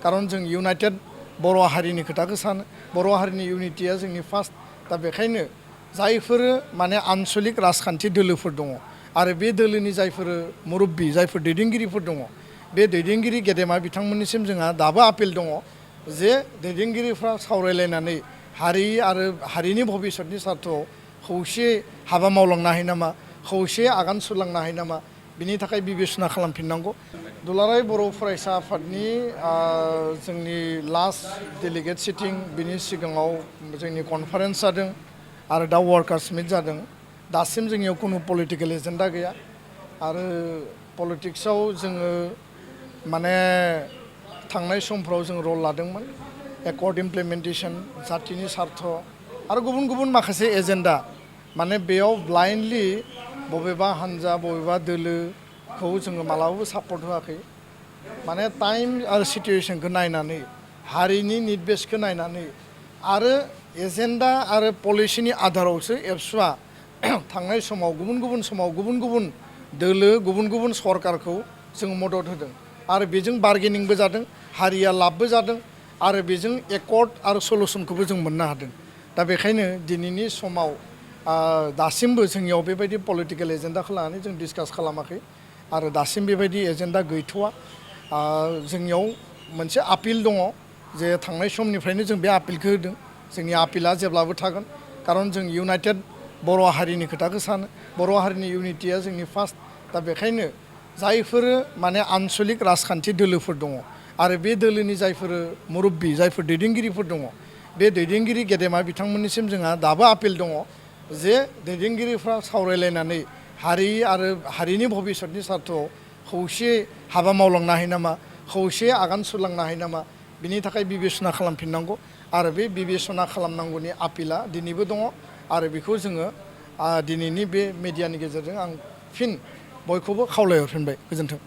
खारन जों इउनाइटेड बर' हारिनि खोथाखौ सानो बर' हारिनि इउनिटिया जोंनि फार्स्ट दा बेखायनो जायफोर माने आन्चलिक राजखान्थि दोलोफोर दङ आरो बे दोलोनि जायफोर मुरब्बी जायफोर दैदेनगिरिफोर दङ बे दैदेनगिरि गेदेमा बिथांमोननिसिम जोंहा दाबो आपिल दङ जे दैदेनगिरिफ्रा सावरायलायनानै हारि आरो हारिनि भबिसतनि सार्थआव खौसे हाबा मावलांनो हायो नामा खौसे आगान सुरलांनो हायो नामा बिनि थाखाय बिबेसना खालामफिननांगौ दुलाराय बर' फरायसा आफादनि जोंनि लास्ट डेलिगेट सिटिं बिनि सिगाङाव जोंनि कनफारेन्स जादों आरो दा वार्कार्स मिट जादों दासिम जोंनियाव कुनु पलिटिकेल एजेन्डा गैया आरो पलिटिक्सआव जोङो माने थांनाय समफ्राव जों रल लादोंमोन एकर्ड इमप्लिमेन्टेसन जातिनि सार्थ आरो गुबुन गुबुन माखासे एजेन्डा माने बेयाव ब्लाइन्डलि बबेबा हान्जा बबेबा दोलोखौ जोङो मालाबाबो सापर्ट होआखै माने टाइम आरो सिटुएसनखौ नायनानै हारिनि निड बेसखौ नायनानै आरो एजेन्डा आरो पलिसिनि आधारावसो एबसुआ थांनाय समाव गुबुन गुबुन दोलो गुबुन गुबुन सरकारखौ जों मदद होदों आरो बेजों बार्गेनिंबो जादों हारिया लाबबो जादों आरो बेजों एकर्ड आरो सलुसनखौबो जों मोननो हादों दा बेखायनो दिनैनि समाव दासिमबो जोंनियाव बेबायदि पलिटिकेल एजेन्डाखौ लानानै जों डिसकास खालामाखै आरो दासिम बेबायदि एजेन्डा गैथ'वा जोंनियाव मोनसे आपिल दङ जे थांनाय समनिफ्रायनो जों बे आपिलखौ होदों जोंनि आपिला जेब्लाबो थागोन खारन जों इउनाइटेड बर' हारिनि खोथाखौ सानो बर' हारिनि इउनिटिया जोंनि फार्स्ट दा बेखायनो जायफोर माने आन्चलिक राजखान्थि दोलोफोर दङ आरो बे दोलोनि जायफोर मुरब्बी जायफोर दैदेनगिरिफोर दङ बे दैदेनगिरि गेदेमा बिथांमोननिसिम जोंहा दाबो आपिल दङ जे दैदेनगिरिफ्रा सावरायलायनानै हारि आरो हारिनि भबिसतनि सार्थआव खौसे हाबा मावलांनो हायो नामा खौसे आगान सुरलांनो हायो नामा बिनि थाखाय बिबेसना खालामफिननांगौ आरो बे बिबेसना खालामनांगौनि आपिला दिनैबो दङ आरो बेखौ जोङो दिनैनि बे मेडियानि गेजेरजों आं फिन बयखौबो खावलायहरफिनबाय गोजोन्थों।